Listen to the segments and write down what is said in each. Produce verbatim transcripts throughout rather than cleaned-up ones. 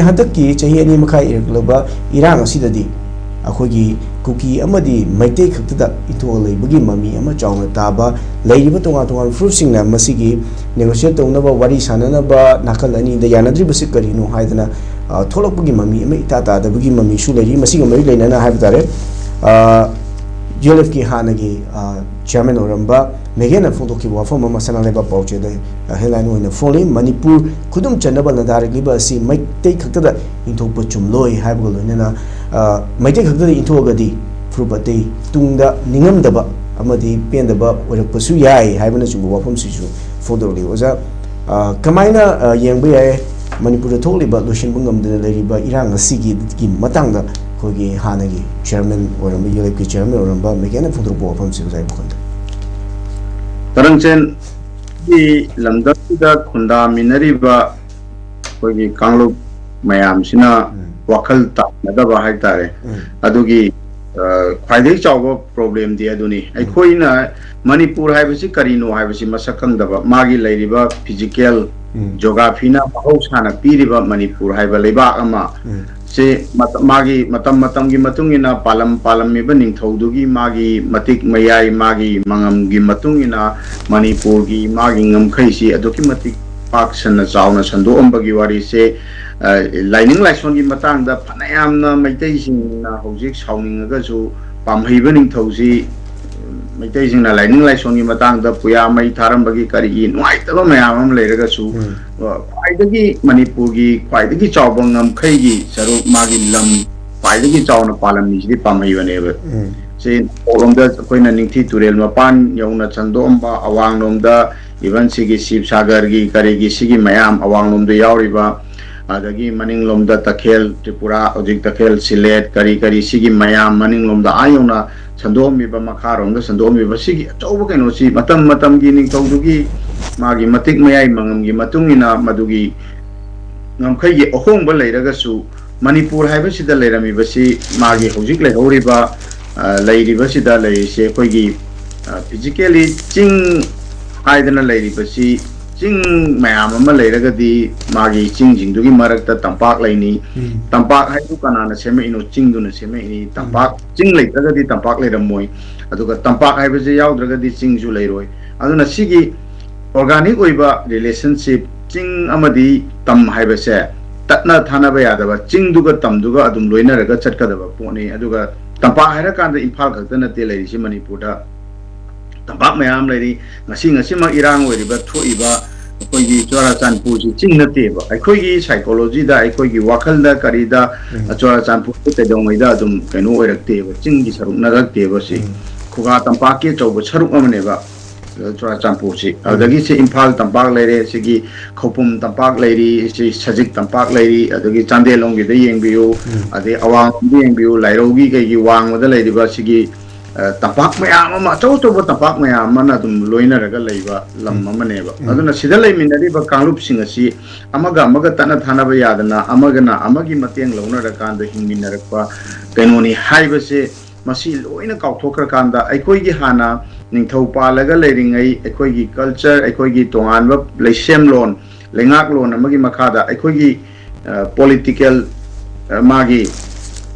ꯍꯟꯗꯛꯀꯤ ꯆꯍꯤ ꯑꯅꯤ ꯃꯈꯥꯏ ꯏꯔꯛꯂꯕ ꯏꯔꯥꯡ ꯑꯁꯤꯗꯗꯤ ꯑꯩꯈꯣꯏꯒꯤ ꯀꯨꯀꯤ ꯑꯃꯗꯤ ꯃꯩꯇꯩ ꯈꯛꯇꯗ ꯏꯟꯊꯣꯛꯑ ꯂꯩꯕꯒꯤ ꯃꯃꯤ ꯑꯃ ꯆꯥꯎꯅ ꯇꯥꯕ, ꯂꯩꯔꯤꯕ ꯇꯣꯉꯥꯟ ꯇꯣꯉꯥꯟꯕ ꯐꯨꯔꯨꯞꯁꯤꯡꯅ ꯃꯁꯤꯒꯤ negotiate ꯇꯧꯅꯕ, ꯋꯥꯔꯤ ꯁꯥꯟꯅꯅꯕ ꯅꯥꯀꯜ ꯑꯅꯤꯗ ꯌꯥꯅꯗ꯭ꯔꯤꯕꯁꯤ ꯀꯔꯤꯅꯣ ꯍꯥꯏꯗꯅ, ꯑ, ꯊꯣꯛꯂꯛꯄꯒꯤ ꯃꯃꯤ ꯑꯃ ꯏꯇꯥ ꯇꯥꯗꯕꯒꯤ ꯃꯃꯤꯁꯨ ꯂꯩꯔꯤ꯫ ꯃꯁꯤꯒ ꯃꯔꯤ ꯂꯩꯅꯅ ꯍꯥꯏꯕ ꯇꯥꯔꯦ, ꯌꯨ ꯑꯦꯜ ꯑꯦꯐꯀꯤ ꯍꯥꯟꯅꯒꯤ, ꯑ, chairman ꯑꯣꯏꯔꯝꯕ ꯃꯦꯒꯦꯟꯅ ꯐꯣꯡꯗꯣꯛꯈꯤꯕ ꯋꯥꯐꯝ ꯑꯃ ꯁꯅꯥ ꯂꯩꯕꯥꯛ ꯄꯥꯎꯆꯦꯗ headline ꯑꯣꯏꯅ ꯐꯣꯡꯂꯤ꯫ ꯃꯅꯤꯄꯨꯔ ꯈꯨꯗꯨꯝ ꯆꯟꯅꯕ ꯂꯥꯟꯗꯥꯔꯛꯂꯤꯕ ꯑꯁꯤ ꯃꯩꯇꯩ ꯈꯛꯇꯗ ꯏꯟꯊꯣꯛꯄ ꯆꯨꯝꯂꯣꯏ ꯍꯥꯏꯕꯒ ꯂꯣꯏꯅꯅ, ꯑ, ꯃꯩꯇꯩ ꯈꯛꯇꯗ ꯏꯟꯊꯣꯛꯑꯒꯗꯤ ꯐꯨꯔꯨꯞ ꯑꯇꯩ ꯇꯨꯡꯗ ꯅꯤꯡꯉꯝꯗꯕ ꯑꯃꯗꯤ ꯄꯦꯟꯗꯕ ꯑꯣꯏꯔꯛꯄꯁꯨ ꯌꯥꯏ ꯍꯥꯏꯕꯅꯆꯤꯡꯕ ꯋꯥꯐꯝꯁꯤꯁꯨ ꯐꯣꯡꯗꯣꯔꯛꯂꯤ꯫ ꯑꯣꯖꯥ, ꯑ, ꯀꯃꯥꯏꯅ, ꯑ, ꯌꯦꯡꯕ ꯌꯥꯏ ꯃꯅꯤꯄꯨꯔꯗ ꯊꯣꯛꯂꯤꯕ ꯂꯣꯏꯁꯤꯟꯕ ꯉꯝꯗꯅ ꯂꯩꯔꯤꯕ ꯏꯔꯥꯡ ꯑꯁꯤꯒꯤ ꯃꯇꯥꯡꯗ? ꯑꯩꯈꯣꯏꯒꯤ ꯍꯥꯟꯅꯒꯤ chairman ꯑꯣꯏꯔꯝꯕ, ꯌꯨ ꯑꯦꯜ ꯑꯦꯐꯀꯤ chairman ꯑꯣꯏꯔꯝꯕ ꯃꯦꯒꯦꯟꯅ ꯐꯣꯡꯗꯣꯔꯛꯄ ꯋꯥꯐꯝꯁꯤ ꯑꯣꯖꯥꯒꯤ ꯋꯥꯈꯜꯗ꯫ ꯇꯔꯪꯆꯦꯟꯒꯤ ꯂꯝꯗꯝꯁꯤꯗ ꯈꯨꯟꯗꯥꯃꯤꯟꯅꯔꯤꯕ ꯑꯩꯈꯣꯏꯒꯤ ꯀꯥꯡꯂꯨꯞ ꯃꯌꯥꯝꯁꯤꯅ ꯎꯝ꯫ ꯋꯥꯈꯜ ꯇꯥꯅꯗꯕ ꯍꯥꯏꯇꯥꯔꯦ꯫ ꯎꯝ꯫ ꯑꯗꯨꯒꯤ, ꯑ, ꯈ꯭ꯋꯥꯏꯗꯒꯤ ꯆꯥꯎꯕ problemꯗꯤ ꯑꯗꯨꯅꯤ꯫ ꯎꯝ꯫ ꯑꯩꯈꯣꯏꯅ ꯃꯅꯤꯄꯨꯔ ꯍꯥꯏꯕꯁꯤ ꯀꯔꯤꯅꯣ ꯍꯥꯏꯕꯁꯤ ꯃꯁꯛ ꯈꯪꯗꯕ, ꯃꯥꯒꯤ ꯂꯩꯔꯤꯕ physical ꯎꯝ꯫ geographyꯅ ꯃꯍꯧꯁꯥꯅ ꯄꯤꯔꯤꯕ ꯃꯅꯤꯄꯨꯔ ꯍꯥꯏꯕ ꯂꯩꯕꯥꯛ ꯑꯃ ꯎꯝ꯫ ꯁꯤ ꯃꯇ-, ꯃꯥꯒꯤ ꯃꯇꯝ ꯃꯇꯝꯒꯤ ꯃꯇꯨꯡ ꯏꯟꯅ ꯄꯥꯜꯂꯝ ꯄꯥꯜꯂꯝꯃꯤꯕ ꯅꯤꯡꯊꯧꯗꯨꯒꯤ ꯃꯥꯒꯤ ꯃꯇꯤꯛ ꯃꯌꯥꯏ, ꯃꯥꯒꯤ ꯃꯉꯝꯒꯤ ꯃꯇꯨꯡ ꯏꯟꯅ ꯃꯅꯤꯄꯨꯔꯒꯤ ꯃꯥꯒꯤ ꯉꯝꯈꯩꯁꯤ ꯑꯗꯨꯛꯀꯤ ꯃꯇꯤꯛ ꯄꯥꯛ ꯁꯟꯅ ꯆꯥꯎꯅ ꯁꯟꯗꯣꯛꯑꯝꯕꯒꯤ ꯋꯥꯔꯤꯁꯦ, ꯑ, ꯂꯥꯏꯅꯤꯡ ꯂꯥꯏꯁꯣꯟꯒꯤ ꯃꯇꯥꯡꯗ ꯐꯅꯌꯥꯝꯅ ꯃꯩꯇꯩꯁꯤꯡꯅ ꯍꯧꯖꯤꯛ ꯁꯥꯎꯅꯤꯡꯉꯒꯁꯨ ꯄꯥꯝꯍꯩꯕ ꯅꯤꯡꯊꯧꯁꯤ ꯃꯩꯇꯩꯁꯤꯡꯅ ꯂꯥꯏꯅꯤꯡ ꯂꯥꯏꯁꯣꯟꯒꯤ ꯃꯇꯥꯡꯗ ꯄꯨꯌꯥ ꯃꯩ ꯊꯥꯔꯝꯕꯒꯤ ꯀꯔꯤꯒꯤ ꯅꯨꯡꯉꯥꯏꯇꯕ ꯃꯌꯥꯝ ꯑꯃ ꯂꯩꯔꯒꯁꯨ, ꯎꯝ꯫ ꯑ, ꯈ꯭ꯋꯥꯏꯗꯒꯤ ꯃꯅꯤꯄꯨꯔꯒꯤ ꯈ꯭ꯋꯥꯏꯗꯒꯤ ꯆꯥꯎꯕ ꯉꯝꯈꯩꯒꯤ ꯁꯔꯨꯛ, ꯃꯥꯒꯤ ꯂꯝ ꯈ꯭ꯋꯥꯏꯗꯒꯤ ꯆꯥꯎꯅ ꯄꯥꯜꯂꯝꯃꯤꯁꯤꯗꯤ ꯄꯥꯝꯍꯩꯕꯅꯦꯕ꯫ ꯎꯝ꯫ ꯁꯤ ꯅꯣꯡꯄꯣꯛꯂꯣꯝꯗ ꯑꯩꯈꯣꯏꯅ ꯅꯤꯡꯊꯤ ꯇꯨꯔꯦꯜ ꯃꯄꯥꯟ ꯌꯧꯅ ꯁꯟꯗꯣꯛꯑꯝꯕ, ꯑꯋꯥꯡꯂꯣꯝꯗ even ꯁꯤꯒꯤ ꯁꯤꯕꯁꯥꯒꯔꯒꯤ ꯀꯔꯤꯒꯤ ꯁꯤꯒꯤ ꯃꯌꯥꯝ ꯑꯋꯥꯡꯂꯣꯝꯗ ꯌꯥꯎꯔꯤꯕ, ꯑꯗꯒꯤ ꯃꯅꯤꯡꯂꯣꯝꯗ ꯇꯈꯦꯜ, ꯇ꯭ꯔꯤꯄꯨꯔꯥ, ꯍꯧꯖꯤꯛ ꯇꯈꯦꯜ, ꯁꯤꯂꯦꯠ, ꯀꯔꯤ ꯀꯔꯤ ꯁꯤꯒꯤ ꯃꯌꯥꯝ ꯃꯅꯤꯡꯂꯣꯝꯗ ꯑꯥ ꯌꯧꯅ ꯁꯟꯗꯣꯛꯑꯝꯃꯤꯕ, ꯃꯈꯥꯔꯣꯝꯗ ꯁꯟꯗꯣꯛꯑꯝꯃꯤꯕ, ꯁꯤꯒꯤ ꯑꯆꯧꯕ ꯀꯩꯅꯣꯁꯤ ꯃꯇꯝ ꯃꯇꯝꯒꯤ ꯅꯤꯡꯊꯧꯗꯨꯒꯤ ꯃꯥꯒꯤ ꯃꯇꯤꯛ ꯃꯌꯥꯏ ꯃꯉꯝꯒꯤ ꯃꯇꯨꯡ ꯏꯟꯅ ꯃꯗꯨꯒꯤ ꯉꯝꯈꯩꯒꯤ ꯑꯍꯣꯡꯕ ꯂꯩꯔꯒꯁꯨ, ꯃꯅꯤꯄꯨꯔ ꯍꯥꯏꯕꯁꯤꯗ ꯂꯩꯔꯝꯃꯤꯕꯁꯤ ꯃꯥꯒꯤ ꯍꯧꯖꯤꯛ ꯂꯩꯍꯧꯔꯤꯕ, ꯑ, ꯂꯩꯔꯤꯕꯁꯤꯗ ꯂꯩꯔꯤꯁꯦ ꯑꯩꯈꯣꯏꯒꯤ, ꯑ, physically ꯆꯤꯡ ꯍꯥꯏꯗꯅ ꯂꯩꯔꯤꯕꯁꯤ ꯆꯤꯡ ꯃꯌꯥꯝ ꯑꯃ ꯂꯩꯔꯒꯗꯤ ꯃꯥꯒꯤ ꯆꯤꯡꯁꯤꯡꯗꯨꯒꯤ ꯃꯔꯛꯇ ꯇꯝꯄꯥꯛ ꯂꯩꯅꯤ꯫ ꯎꯝ꯫ ꯇꯝꯄꯥꯛ ꯍꯥꯏꯗꯨ ꯀꯅꯥꯅ ꯁꯦꯝꯃꯛꯏꯅꯣ? ꯆꯤꯡꯗꯨꯅ ꯁꯦꯝꯃꯛꯏꯅꯤ꯫ ꯎꯝ꯫ ꯇꯝꯄꯥꯛ, ꯆꯤꯡ ꯂꯩꯇ꯭ꯔꯒꯗꯤ ꯇꯝꯄꯥꯛ ꯂꯩꯔꯝꯃꯣꯏ꯫ ꯑꯗꯨꯒ ꯇꯝꯄꯥꯛ ꯍꯥꯏꯕꯁꯦ ꯌꯥꯎꯗ꯭ꯔꯒꯗꯤ ꯆꯤꯡꯁꯨ ꯂꯩꯔꯣꯏ꯫ ꯑꯗꯨꯅ ꯁꯤꯒꯤ organic ꯑꯣꯏꯕ relationship, ꯆꯤꯡ ꯑꯃꯗꯤ ꯇꯝ ꯍꯥꯏꯕꯁꯦ ꯇꯠꯅ ꯊꯥꯅꯕ ꯌꯥꯗꯕ, ꯆꯤꯡꯗꯨꯒ ꯇꯝꯗꯨꯒ ꯑꯗꯨꯝ ꯂꯣꯏꯅꯔꯒ ꯆꯠꯀꯗꯕ ꯄꯣꯠꯅꯤ꯫ ꯑꯗꯨꯒ ꯇꯝꯄꯥꯛ ꯍꯥꯏꯔꯀꯥꯟꯗ ꯏꯝꯐꯥꯜ ꯈꯛꯇ ꯅꯠꯇꯦ ꯂꯩꯔꯤꯁꯤ, ꯃꯅꯤꯄꯨꯔꯗ ꯇꯝꯄꯥꯛ ꯃꯌꯥꯝ ꯂꯩꯔꯤ꯫ ꯉꯁꯤ ꯉꯁꯤꯃꯛ ꯏꯔꯥꯡ ꯑꯣꯏꯔꯤꯕ, ꯊꯣꯛꯏꯕ ꯑꯩꯈꯣꯏꯒꯤ ꯆꯨꯔꯥꯆꯥꯟꯄꯨꯔꯁꯤ ꯆꯤꯡ ꯅꯠꯇꯦꯕ꯫ ꯑꯩꯈꯣꯏꯒꯤ psychologyꯗ, ꯑꯩꯈꯣꯏꯒꯤ ꯋꯥꯈꯜꯗ, ꯀꯔꯤꯗ ꯎꯝ꯫ ꯆꯨꯔꯥꯆꯥꯟꯄꯨꯔꯁꯤ ꯀꯩꯗꯧꯉꯩꯗ ꯑꯗꯨꯝ ꯀꯩꯅꯣ ꯑꯣꯏꯔꯛꯇꯦꯕ, ꯆꯤꯡꯒꯤ ꯁꯔꯨꯛ ꯅꯔꯛꯇꯦꯕ ꯁꯤ꯫ ꯎꯝ꯫ ꯈꯨꯒꯥ ꯇꯝꯄꯥꯛꯀꯤ ꯑꯆꯧꯕ ꯁꯔꯨꯛ ꯑꯃꯅꯦꯕ ꯆꯨꯔꯥꯆꯥꯟꯄꯨꯔꯁꯤ꯫ ꯎꯝ꯫ ꯑꯗꯨꯗꯒꯤ ꯁꯤ ꯏꯝꯐꯥꯜ ꯇꯝꯄꯥꯛ ꯂꯩꯔꯦ, ꯁꯤꯒꯤ ꯈꯧꯄꯨꯝ ꯇꯝꯄꯥꯛ ꯂꯩꯔꯤ, ꯁꯤ ꯁꯖꯤꯛ ꯇꯝꯄꯥꯛ ꯂꯩꯔꯤ, ꯑꯗꯒꯤ ꯆꯥꯟꯗꯦꯜ ꯂꯣꯝꯒꯤꯗ ꯌꯦꯡꯕꯤꯌꯨ, ꯎꯝ꯫ ꯑꯗꯩ ꯑꯋꯥꯡꯂꯣꯝꯗ ꯌꯦꯡꯕꯤꯌꯨ, ꯂꯥꯏꯔꯧꯒꯤ ꯀꯩꯒꯤ ꯋꯥꯡꯃꯗ ꯂꯩꯔꯤꯕ ꯁꯤꯒꯤ, ꯑ, ꯇꯝꯄꯥꯛ ꯃꯌꯥꯝ ꯑꯃ, ꯑꯆꯧ ꯑꯆꯧꯕ ꯇꯝꯄꯥꯛ ꯃꯌꯥꯝ ꯑꯃꯅ ꯑꯗꯨꯝ ꯂꯣꯏꯅꯔꯒ ꯂꯩꯕ ꯂꯝ ꯎꯝ꯫ ꯑꯃꯅꯦꯕ꯫ ꯎꯝ꯫ ꯑꯗꯨꯅ ꯁꯤꯗ ꯂꯩꯃꯤꯟꯅꯔꯤꯕ ꯀꯥꯡꯂꯨꯞꯁꯤꯡ ꯑꯁꯤ ꯑꯃꯒ ꯑꯃꯒ ꯇꯠꯅ ꯊꯥꯅꯕ ꯌꯥꯗꯅ, ꯑꯃꯒꯅ ꯑꯃꯒꯤ ꯃꯇꯦꯡ ꯂꯧꯅꯔꯀꯥꯟꯗ ꯍꯤꯡꯃꯤꯟꯅꯔꯛꯄ ꯀꯩꯅꯣꯅꯤ ꯍꯥꯏꯕꯁꯦ, ꯃꯁꯤ ꯂꯣꯏꯅ ꯀꯥꯎꯊꯣꯛꯈ꯭ꯔꯀꯥꯟꯗ, ꯑꯩꯈꯣꯏꯒꯤ ꯍꯥꯟꯅ ꯅꯤꯡꯊꯧ ꯄꯥꯜꯂꯒ ꯂꯩꯔꯤꯉꯩ, ꯑꯩꯈꯣꯏꯒꯤ culture, ꯑꯩꯈꯣꯏꯒꯤ ꯇꯣꯉꯥꯟꯕ ꯂꯩꯁꯦꯝꯂꯣꯟ, ꯂꯩꯉꯥꯛꯂꯣꯟ ꯑꯃꯒꯤ ꯃꯈꯥꯗ ꯑꯩꯈꯣꯏꯒꯤ, ꯑ, political, ꯑ, ꯃꯥꯒꯤ,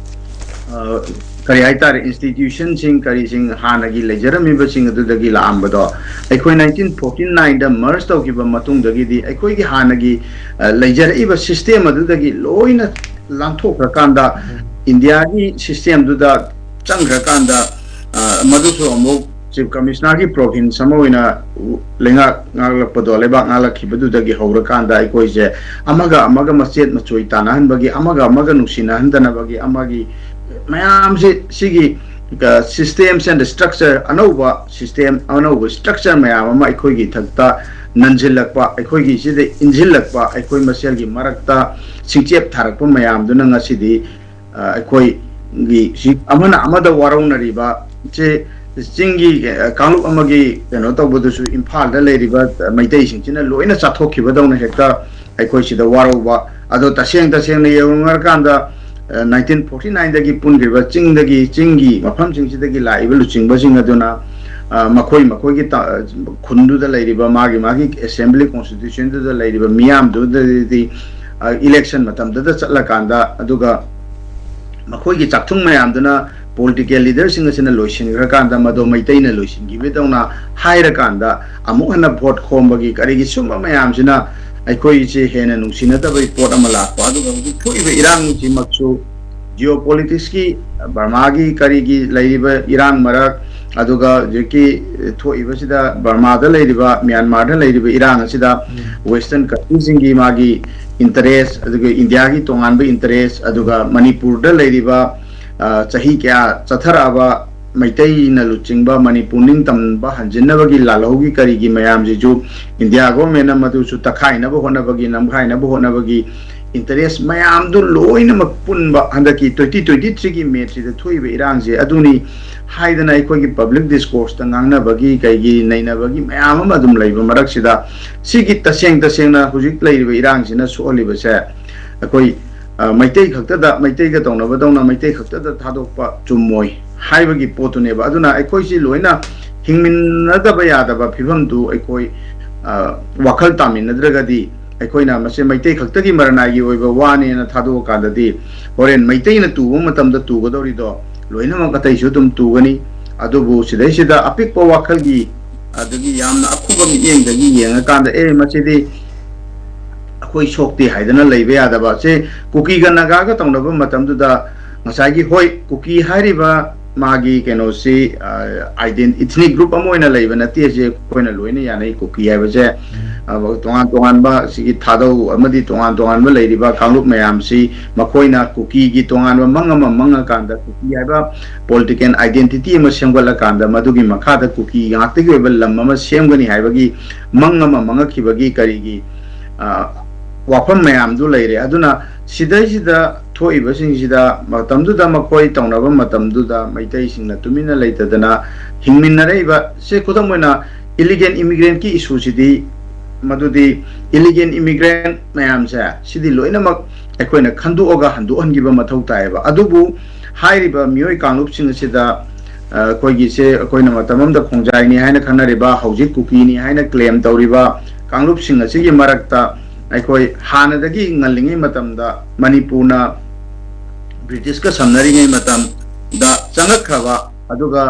ꯑ, ꯀꯔꯤ ꯍꯥꯏꯇꯥꯔꯦ, institutionꯁꯤꯡ, ꯀꯔꯤꯁꯤꯡ ꯍꯥꯟꯅꯒꯤ ꯂꯩꯖꯔꯝꯃꯤꯕꯁꯤꯡ ꯑꯗꯨꯗꯒꯤ ꯂꯥꯛꯑꯝꯕꯗꯣ, ꯑꯩꯈꯣꯏ nineteen forty nineꯗ merge ꯇꯧꯈꯤꯕ ꯃꯇꯨꯡꯗꯒꯤꯗꯤ ꯑꯩꯈꯣꯏꯒꯤ ꯍꯥꯟꯅꯒꯤ, ꯑ, ꯂꯩꯖꯔꯛꯏꯕ system ꯑꯗꯨꯗꯒꯤ ꯂꯣꯏꯅ ꯂꯥꯟꯊꯣꯛꯈ꯭ꯔꯀꯥꯟꯗ, ꯎꯝ꯫ ꯏꯟꯗꯤꯌꯥꯒꯤ systemꯗꯨꯗ ꯆꯪꯈ꯭ꯔꯀꯥꯟꯗ, ꯑ, ꯃꯗꯨꯁꯨ ꯑꯃꯨꯛ Chief Commissionerꯒꯤ province ꯑꯃ ꯑꯣꯏꯅ ꯂꯩꯉꯥꯛ ꯉꯥꯛꯂꯛꯄꯗꯣ, ꯂꯩꯕꯥꯛ ꯉꯥꯛꯂꯛꯈꯤꯕꯗꯨꯗꯒꯤ ꯍꯧꯔꯀꯥꯟꯗ ꯑꯩꯈꯣꯏꯁꯦ ꯑꯃꯒ ꯑꯃꯒ ꯃꯆꯦꯠ ꯃꯆꯣꯏ ꯇꯥꯟꯅꯍꯟꯕꯒꯤ, ꯑꯃꯒ ꯑꯃꯒ ꯅꯨꯡꯁꯤꯅꯍꯟꯗꯅꯕꯒꯤ, ꯑꯃꯒꯤ ꯃꯌꯥꯝꯁꯦ ꯁꯤꯒꯤ, ꯑ, systems and structure, ꯑꯅꯧꯕ system, ꯑꯅꯧꯕ structure ꯃꯌꯥꯝ ꯑꯃ ꯑꯩꯈꯣꯏꯒꯤ ꯏꯊꯛꯇ ꯅꯟꯁꯤꯜꯂꯛꯄ, ꯑꯩꯈꯣꯏꯒꯤ ꯁꯤꯗ ꯏꯟꯁꯤꯜꯂꯛꯄ, ꯑꯩꯈꯣꯏ ꯃꯁꯦꯜꯒꯤ ꯃꯔꯛꯇ ꯆꯤꯡꯆꯦꯞ ꯊꯥꯔꯛꯄ ꯃꯌꯥꯝꯗꯨꯅ ꯉꯁꯤꯗꯤ, ꯑ, ꯑꯩꯈꯣꯏꯒꯤ ꯁꯤ ꯑꯃꯅ ꯑꯃꯗ ꯋꯥꯔꯧꯅꯔꯤꯕ, ꯆꯦ-, ꯆꯤꯡꯒꯤ, ꯑ, ꯀꯥꯡꯂꯨꯞ ꯑꯃꯒꯤ ꯀꯩꯅꯣ ꯇꯧꯕꯗꯨꯁꯨ ꯏꯝꯐꯥꯜꯗ ꯂꯩꯔꯤꯕ ꯃꯩꯇꯩꯁꯤꯡꯁꯤꯅ ꯂꯣꯏꯅ ꯆꯥꯊꯣꯛꯈꯤꯕꯗꯧꯅ ꯍꯦꯛꯇ ꯑꯩꯈꯣꯏ ꯁꯤꯗ ꯋꯥꯔꯧꯕ꯫ ꯑꯗꯣ ꯇꯁꯦꯡ ꯇꯁꯦꯡꯅ ꯌꯦꯡꯉꯨꯔꯀꯥꯟꯗ, ꯑ, nineteen forty nineꯗꯒꯤ ꯄꯨꯟꯈ꯭ꯔꯤꯕ ꯆꯤꯡꯗꯒꯤ, ꯆꯤꯡꯒꯤ ꯃꯐꯝꯁꯤꯡꯁꯤꯗꯒꯤ ꯂꯥꯛꯏꯕ ꯂꯨꯆꯤꯡꯕꯁꯤꯡ ꯑꯗꯨꯅ ꯃꯈꯣꯏ ꯃꯈꯣꯏꯒꯤ ꯈꯨꯟꯗꯨꯗ ꯂꯩꯔꯤꯕ ꯃꯥꯒꯤ ꯃꯥꯒꯤ assembly constituencyꯗꯨꯗ ꯂꯩꯔꯤꯕ ꯃꯤꯌꯥꯝꯗꯨꯗꯗꯤ election ꯃꯇꯝꯗꯨꯗ ꯆꯠꯂꯀꯥꯟꯗ, ꯑꯗꯨꯒ ꯃꯈꯣꯏꯒꯤ ꯆꯥꯛꯊꯨꯡ ꯃꯌꯥꯝꯗꯨꯅ political leaderꯁꯤꯡ ꯑꯁꯤꯅ ꯂꯣꯏꯁꯤꯟꯈ꯭ꯔꯀꯥꯟꯗ, ꯃꯗꯣ ꯃꯩꯇꯩꯅ ꯂꯣꯏꯁꯤꯟꯈꯤꯕꯗꯧꯅ ꯍꯥꯏꯔꯀꯥꯟꯗ, ꯑꯃꯨꯛ ꯍꯟꯅ vote ꯈꯣꯝꯕꯒꯤ ꯀꯔꯤꯒꯤ ꯁꯨꯝꯕ ꯃꯌꯥꯝꯁꯤꯅ ꯑꯩꯈꯣꯏꯁꯦ ꯍꯦꯟꯅ ꯅꯨꯡꯁꯤꯅꯗꯕꯒꯤ ꯄꯣꯠ ꯑꯃ ꯂꯥꯛꯄ꯫ ꯑꯗꯨꯒ ꯍꯧꯖꯤꯛ ꯊꯣꯛꯏꯕ ꯏꯔꯥꯡꯁꯤꯃꯛꯁꯨ geopoliticsꯀꯤ, ꯕꯔꯃꯥꯒꯤ ꯀꯔꯤꯒꯤ ꯂꯩꯔꯤꯕ ꯏꯔꯥꯡ ꯃꯔꯛ, ꯑꯗꯨꯒ ꯍꯧꯖꯤꯛꯀꯤ ꯊꯣꯛꯏꯕꯁꯤꯗ, ꯕꯔꯃꯥꯗ ꯂꯩꯔꯤꯕ, ꯃ꯭ꯌꯥꯟꯃꯥꯔꯗ ꯂꯩꯔꯤꯕ ꯏꯔꯥꯡ ꯑꯁꯤꯗ western countryꯁꯤꯡꯒꯤ ꯃꯥꯒꯤ interest, ꯑꯗꯨꯒ ꯏꯟꯗꯤꯌꯥꯒꯤ ꯇꯣꯉꯥꯟꯕ interest, ꯑꯗꯨꯒ ꯃꯅꯤꯄꯨꯔꯗ ꯂꯩꯔꯤꯕ ꯆꯍꯤ ꯀꯌꯥ ꯆꯠꯊꯔꯛꯑꯕ ꯃꯩꯇꯩꯅ ꯂꯨꯆꯤꯡꯕ ꯃꯅꯤꯄꯨꯔ ꯅꯤꯡꯇꯝꯕ ꯍꯟꯖꯤꯟꯅꯕꯒꯤ ꯂꯥꯜꯍꯧꯒꯤ ꯀꯔꯤꯒꯤ ꯃꯌꯥꯝꯁꯤꯁꯨ ꯏꯟꯗꯤꯌꯥ governmentꯅ ꯃꯗꯨꯁꯨ ꯇꯛꯈꯥꯏꯅꯕ ꯍꯣꯠꯅꯕꯒꯤ, ꯅꯝꯈꯥꯏꯅꯕ ꯍꯣꯠꯅꯕꯒꯤ interest ꯃꯌꯥꯝꯗꯨ ꯂꯣꯏꯅꯃꯛ ꯄꯨꯟꯕ ꯍꯟꯗꯛꯀꯤ twenty twenty threeꯒꯤ Mayꯁꯤꯗ ꯊꯣꯛꯏꯕ ꯏꯔꯥꯡꯁꯦ ꯑꯗꯨꯅꯤ ꯍꯥꯏꯗꯅ ꯑꯩꯈꯣꯏꯒꯤ public discourseꯇ ꯉꯥꯡꯅꯕꯒꯤ, ꯀꯩꯒꯤ ꯅꯩꯅꯕꯒꯤ ꯃꯌꯥꯝ ꯑꯃ ꯑꯗꯨꯝ ꯂꯩꯕ ꯃꯔꯛꯁꯤꯗ, ꯁꯤꯒꯤ ꯇꯁꯦꯡ ꯇꯁꯦꯡꯅ ꯍꯧꯖꯤꯛ ꯂꯩꯔꯤꯕ ꯏꯔꯥꯡꯁꯤꯅ ꯁꯣꯛꯍꯜꯂꯤꯕꯁꯦ, ꯑꯩꯈꯣꯏ ꯃꯩꯇꯩ ꯈꯛꯇꯗ, ꯃꯩꯇꯩꯒ ꯇꯧꯅꯕꯗꯧꯅ ꯃꯩꯇꯩ ꯈꯛꯇꯗ ꯊꯥꯗꯣꯛꯄ ꯆꯨꯝꯃꯣꯏ ꯍꯥꯏꯕꯒꯤ ꯄꯣꯠꯇꯨꯅꯦꯕ꯫ ꯑꯗꯨꯅ ꯑꯩꯈꯣꯏꯁꯤ ꯂꯣꯏꯅ ꯍꯤꯡꯃꯤꯟꯅꯗꯕ ꯌꯥꯗꯕ ꯐꯤꯕꯝꯗꯨ ꯑꯩꯈꯣꯏ ꯋꯥꯈꯜ ꯇꯥꯃꯤꯟꯅꯗ꯭ꯔꯒꯗꯤ, ꯑꯩꯈꯣꯏꯅ ꯃꯁꯤ ꯃꯩꯇꯩ ꯈꯛꯇꯒꯤ ꯃꯔꯅꯥꯏꯒꯤ ꯑꯣꯏꯕ ꯋꯥꯅꯦꯅ ꯊꯥꯗꯣꯛꯑꯀꯥꯟꯗꯗꯤ, ꯍꯣꯔꯦꯟ ꯃꯩꯇꯩꯅ ꯇꯨꯕ ꯃꯇꯝꯗ ꯇꯨꯒꯗꯧꯔꯤꯗꯣ ꯂꯣꯏꯅꯃꯛ ꯑꯇꯩꯁꯨ ꯑꯗꯨꯝ ꯇꯨꯒꯅꯤ꯫ ꯑꯗꯨꯕꯨ ꯁꯤꯗꯩꯁꯤꯗ ꯑꯄꯤꯛꯄ ꯋꯥꯈꯜꯒꯤ, ꯑꯗꯒꯤ ꯌꯥꯝꯅ ꯑꯈꯨꯕ ꯃꯤꯠꯌꯦꯡꯗꯒꯤ ꯌꯦꯡꯉꯀꯥꯟꯗ, "ꯑꯦ, ꯃꯁꯤꯗꯤ ꯑꯩꯈꯣꯏ ꯁꯣꯛꯇꯦ" ꯍꯥꯏꯗꯅ ꯂꯩꯕ ꯌꯥꯗꯕ꯫ ꯁꯦ, ꯀꯨꯀꯤꯒ ꯅꯥꯒꯥꯒ ꯇꯧꯅꯕ ꯃꯇꯝꯗꯨꯗ, ꯉꯁꯥꯏꯒꯤ, ꯍꯣꯏ, ꯀꯨꯀꯤ ꯍꯥꯏꯔꯤꯕ ꯃꯥꯒꯤ ꯀꯩꯅꯣꯁꯤ, ethnic group ꯑꯃ ꯑꯣꯏꯅ ꯂꯩꯕ ꯅꯠꯇꯦ꯫ ꯁꯦ, ꯑꯩꯈꯣꯏꯅ ꯂꯣꯏꯅ ꯌꯥꯅꯩ꯫ ꯀꯨꯀꯤ ꯍꯥꯏꯕꯁꯦ ꯇꯣꯉꯥꯟ ꯇꯣꯉꯥꯟꯕ ꯁꯤꯒꯤ ꯊꯥꯗꯧ ꯑꯃꯗꯤ ꯇꯣꯉꯥꯟ ꯇꯣꯉꯥꯟꯕ ꯂꯩꯔꯤꯕ ꯀꯥꯡꯂꯨꯞ ꯃꯌꯥꯝꯁꯤ, ꯃꯈꯣꯏꯅ ꯀꯨꯀꯤꯒꯤ ꯇꯣꯉꯥꯟꯕ ꯃꯪ ꯑꯃ ꯃꯪꯉꯀꯥꯟꯗ, ꯀꯨꯀꯤ ꯍꯥꯏꯕ political identity ꯑꯃ ꯁꯦꯝꯒꯠꯂꯀꯥꯟꯗ, ꯃꯗꯨꯒꯤ ꯃꯈꯥꯗ ꯀꯨꯀꯤ ꯉꯥꯛꯇꯒꯤ ꯑꯣꯏꯕ ꯂꯝ ꯑꯃ ꯁꯦꯝꯒꯅꯤ ꯍꯥꯏꯕꯒꯤ ꯃꯪ ꯑꯃ ꯃꯪꯉꯛꯈꯤꯕꯒꯤ ꯀꯔꯤꯒꯤ ꯋꯥꯐꯝ ꯃꯌꯥꯝꯗꯨ ꯂꯩꯔꯦ꯫ ꯑꯗꯨꯅ ꯁꯤꯗꯩꯁꯤꯗ ꯊꯣꯛꯏꯕꯁꯤꯡꯁꯤꯗ, ꯃꯇꯝꯗꯨꯗ ꯃꯈꯣꯏ ꯇꯧꯅꯕ ꯃꯇꯝꯗꯨꯗ ꯃꯩꯇꯩꯁꯤꯡꯅ ꯇꯨꯃꯤꯟꯅ ꯂꯩꯇꯗꯅ ꯍꯤꯡꯃꯤꯟꯅꯔꯛꯏꯕ, ꯁꯦ, ꯈꯨꯗꯝ ꯑꯣꯏꯅ, illegal immigrantꯀꯤ issueꯁꯤꯗꯤ, ꯃꯗꯨꯗꯤ illegal immigrant ꯃꯌꯥꯝꯁꯦ, ꯁꯤꯗꯤ ꯂꯣꯏꯅꯃꯛ ꯑꯩꯈꯣꯏꯅ ꯈꯟꯗꯣꯛꯑꯒ ꯍꯟꯗꯣꯛꯍꯟꯈꯤꯕ ꯃꯊꯧ ꯇꯥꯏꯌꯦꯕ꯫ ꯑꯗꯨꯕꯨ ꯍꯥꯏꯔꯤꯕ ꯃꯤꯑꯣꯏ ꯀꯥꯡꯂꯨꯞꯁꯤꯡ ꯑꯁꯤꯗ ꯑ, ꯑꯩꯈꯣꯏꯒꯤꯁꯦ, ꯑꯩꯈꯣꯏꯅ ꯃꯇꯝ ꯑꯃꯗ ꯈꯣꯡꯖꯥꯏꯅꯤ ꯍꯥꯏꯅ ꯈꯪꯅꯔꯤꯕ, ꯍꯧꯖꯤꯛ ꯀꯨꯀꯤꯅꯤ ꯍꯥꯏꯅ ꯀ꯭ꯂꯦꯝ ꯇꯧꯔꯤꯕ ꯀꯥꯡꯂꯨꯞꯁꯤꯡ ꯑꯁꯤꯒꯤ ꯃꯔꯛꯇ ꯑꯩꯈꯣꯏ ꯍꯥꯟꯅꯗꯒꯤ ꯉꯜꯂꯤꯉꯩ ꯃꯇꯝꯗ ꯃꯅꯤꯄꯨꯔꯅ ꯕ꯭ꯔꯤꯇꯤꯁꯀ ꯁꯝꯅꯔꯤꯉꯩ ꯃꯇꯝꯗ ꯆꯪꯉꯛꯈ꯭ꯔꯕ, ꯑꯗꯨꯒ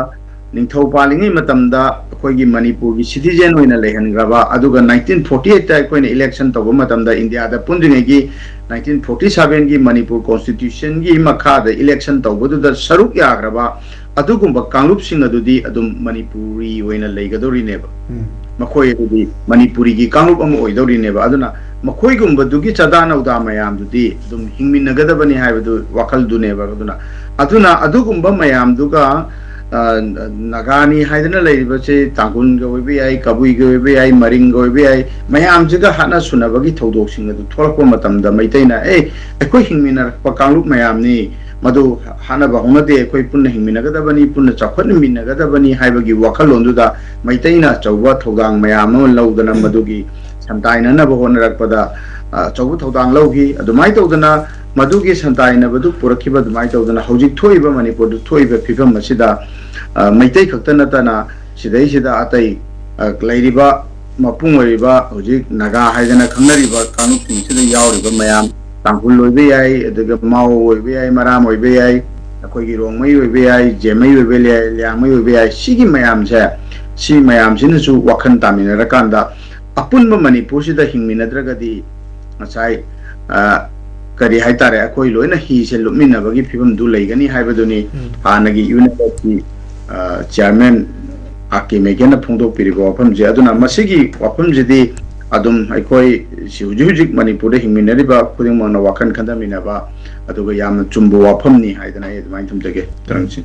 ꯅꯤꯡꯊꯧ ꯄꯥꯜꯂꯤꯉꯩ ꯃꯇꯝꯗ ꯑꯩꯈꯣꯏꯒꯤ ꯃꯅꯤꯄꯨꯔꯒꯤ ꯁꯤꯇꯤꯖꯦꯟ ꯑꯣꯏꯅ ꯂꯩꯍꯟꯈ꯭ꯔꯕ, ꯑꯗꯨꯒ ꯅꯥꯏꯟꯇꯤꯟ ꯐꯣꯔꯇꯤ ꯑꯩꯠꯇ ꯑꯩꯈꯣꯏꯅ ꯏꯂꯦꯛꯁꯟ ꯇꯧꯕ ꯃꯇꯝꯗ ꯏꯟꯗꯤꯌꯥꯗ ꯄꯨꯟꯗ꯭ꯔꯤꯉꯩꯒꯤ ꯅꯥꯏꯟꯇꯤꯟ ꯐꯣꯔꯇꯤ ꯁꯚꯦꯟꯒꯤ ꯃꯅꯤꯄꯨꯔ ꯀꯣꯟꯁꯇꯤꯇ꯭ꯌꯨꯁꯟꯒꯤ ꯃꯈꯥꯗ ꯏꯂꯦꯛꯁꯟ ꯇꯧꯕꯗꯨꯗ ꯁꯔꯨꯛ ꯌꯥꯈ꯭ꯔꯕ ꯑꯗꯨꯒꯨꯝꯕ ꯀꯥꯡꯂꯨꯞꯁꯤꯡ ꯑꯗꯨꯗꯤ ꯑꯗꯨꯝ ꯃꯅꯤꯄꯨꯔꯤ ꯑꯣꯏꯅ ꯂꯩꯒꯗꯧꯔꯤꯅꯦꯕ꯫ ꯎꯝ꯫ ꯃꯈꯣꯏ ꯑꯗꯨꯗꯤ ꯃꯅꯤꯄꯨꯔꯤꯒꯤ ꯀꯥꯡꯂꯨꯞ ꯑꯃ ꯑꯣꯏꯗꯧꯔꯤꯅꯦꯕ꯫ ꯑꯗꯨꯅ ꯃꯈꯣꯏꯒꯨꯝꯕꯗꯨꯒꯤ ꯆꯥꯗꯥ ꯅꯧꯗꯥ ꯃꯌꯥꯝꯗꯨꯗꯤ ꯑꯗꯨꯝ ꯍꯤꯡꯃꯤꯟꯅꯒꯗꯕꯅꯤ ꯍꯥꯏꯕꯗꯨ ꯋꯥꯈꯜꯗꯨꯅꯦꯕ꯫ ꯑꯗꯨꯅ, ꯑꯗꯨꯅ ꯑꯗꯨꯒꯨꯝꯕ ꯃꯌꯥꯝꯗꯨꯒ, ꯑ, ꯅꯥꯒꯥꯅꯤ ꯍꯥꯏꯗꯅ ꯂꯩꯔꯤꯕꯁꯦ ꯇꯥꯡꯈꯨꯜꯒ ꯑꯣꯏꯕ ꯌꯥꯏ, ꯀꯕꯨꯏꯒ ꯑꯣꯏꯕ ꯌꯥꯏ, ꯃꯔꯤꯡꯒ ꯑꯣꯏꯕ ꯌꯥꯏ, ꯃꯌꯥꯝꯁꯤꯒ ꯍꯥꯠꯅ ꯁꯨꯅꯕꯒꯤ ꯊꯧꯗꯣꯛꯁꯤꯡ ꯑꯗꯨ ꯊꯣꯛꯂꯛꯄ ꯃꯇꯝꯗ ꯃꯩꯇꯩꯅ, "ꯑꯦ, ꯑꯩꯈꯣꯏ ꯍꯤꯡꯃꯤꯟꯅꯔꯛꯄ ꯀꯥꯡꯂꯨꯞ ꯃꯌꯥꯝꯅꯤ, ꯃꯗꯨ ꯍꯥꯠꯅꯕ ꯍꯧꯅꯗꯦ, ꯑꯩꯈꯣꯏ ꯄꯨꯟꯅ ꯍꯤꯡꯃꯤꯟꯅꯒꯗꯕꯅꯤ, ꯄꯨꯟꯅ ꯆꯥꯎꯈꯠꯃꯤꯟꯅꯒꯗꯕꯅꯤ" ꯍꯥꯏꯕꯒꯤ ꯋꯥꯈꯜꯂꯣꯟꯗꯨꯗ ꯃꯩꯇꯩꯅ ꯑꯆꯧꯕ ꯊꯧꯗꯥꯡ ꯃꯌꯥꯝ ꯑꯃ ꯂꯧꯗꯅ ꯃꯗꯨꯒꯤ ꯁꯟꯇꯥꯏꯅꯅꯕ ꯍꯣꯠꯅꯔꯛꯄꯗ, ꯑ, ꯑꯆꯧꯕ ꯊꯧꯗꯥꯡ ꯂꯧꯈꯤ꯫ ꯑꯗꯨꯃꯥꯏꯅ ꯇꯧꯗꯅ ꯃꯗꯨꯒꯤ ꯁꯟꯇꯥꯏꯅꯕꯗꯨ ꯄꯨꯔꯛꯈꯤꯕ, ꯑꯗꯨꯃꯥꯏꯅ ꯇꯧꯗꯅ ꯍꯧꯖꯤꯛ ꯊꯣꯛꯏꯕ ꯃꯅꯤꯄꯨꯔꯗ ꯊꯣꯛꯏꯕ ꯐꯤꯕꯝ ꯑꯁꯤꯗ, ꯑ, ꯃꯩꯇꯩ ꯈꯛꯇ ꯅꯠꯇꯅ ꯁꯤꯗꯩꯁꯤꯗ ꯑꯇꯩ, ꯑ, ꯂꯩꯔꯤꯕ ꯃꯄꯨꯡ ꯑꯣꯏꯔꯤꯕ ꯍꯧꯖꯤꯛ ꯅꯥꯒꯥ ꯍꯥꯏꯗꯅ ꯈꯪꯅꯔꯤꯕ ꯀꯥꯡꯂꯨꯞꯁꯤꯡꯁꯤꯗ ꯌꯥꯎꯔꯤꯕ ꯃꯌꯥꯝ, ꯇꯥꯡꯈꯨꯜ ꯑꯣꯏꯕ ꯌꯥꯏ, ꯑꯗꯨꯒ ꯃꯥꯎ ꯑꯣꯏꯕ ꯌꯥꯏ, ꯃꯔꯥꯝ ꯑꯣꯏꯕ ꯌꯥꯏ, ꯑꯩꯈꯣꯏꯒꯤ ꯔꯣꯡꯃꯩ ꯑꯣꯏꯕ ꯌꯥꯏ, ꯖꯦꯃꯩ ꯑꯣꯏꯕ ꯌꯥꯏ, ꯂꯤꯌꯥꯡꯃꯩ ꯑꯣꯏꯕ ꯌꯥꯏ, ꯁꯤꯒꯤ ꯃꯌꯥꯝꯁꯦ, ꯁꯤ ꯃꯌꯥꯝꯁꯤꯅꯁꯨ ꯋꯥꯈꯜ ꯇꯥꯃꯤꯟꯅꯔꯀꯥꯟꯗ ꯑꯄꯨꯟꯕ ꯃꯅꯤꯄꯨꯔꯁꯤꯗ ꯍꯤꯡꯃꯤꯟꯅꯗ꯭ꯔꯒꯗꯤ ꯉꯁꯥꯏ, ꯑ, ꯀꯔꯤ ꯍꯥꯏꯇꯥꯔꯦ, ꯑꯩꯈꯣꯏ ꯂꯣꯏꯅ ꯍꯤꯁꯦ ꯂꯨꯞꯃꯤꯟꯅꯕꯒꯤ ꯐꯤꯕꯝꯗꯨ ꯂꯩꯒꯅꯤ ꯍꯥꯏꯕꯗꯨꯅꯤ ꯎꯝ꯫ ꯍꯥꯟꯅꯒꯤ ꯌꯨꯅꯤꯚꯔꯁꯤꯇꯤ, ꯑ, ꯆꯤꯌꯥꯔꯃꯦꯟ ꯑꯥꯔ ꯀꯦ ꯃꯦꯒꯦꯟꯅ ꯐꯣꯡꯗꯣꯛꯄꯤꯔꯤꯕ ꯋꯥꯐꯝꯁꯦ꯫ ꯑꯗꯨꯅ ꯃꯁꯤꯒꯤ ꯋꯥꯐꯝꯁꯤꯗꯤ ꯑꯗꯨꯝ ꯑꯩꯈꯣꯏ ꯁꯤ ꯍꯧꯖꯤꯛ ꯍꯧꯖꯤꯛ ꯃꯅꯤꯄꯨꯔꯗ ꯍꯤꯡꯃꯤꯟꯅꯔꯤꯕ ꯈꯨꯗꯤꯡꯃꯛꯅ ꯋꯥꯈꯜ ꯈꯟꯊꯃꯤꯟꯅꯕ, ꯑꯗꯨꯒ ꯌꯥꯝꯅ ꯆꯨꯝꯕ ꯋꯥꯐꯝꯅꯤ ꯍꯥꯏꯗꯅ ꯑꯩ ꯑꯗꯨꯃꯥꯏꯅ ꯊꯝꯖꯒꯦ, ꯇꯔꯪꯁꯤꯡ꯫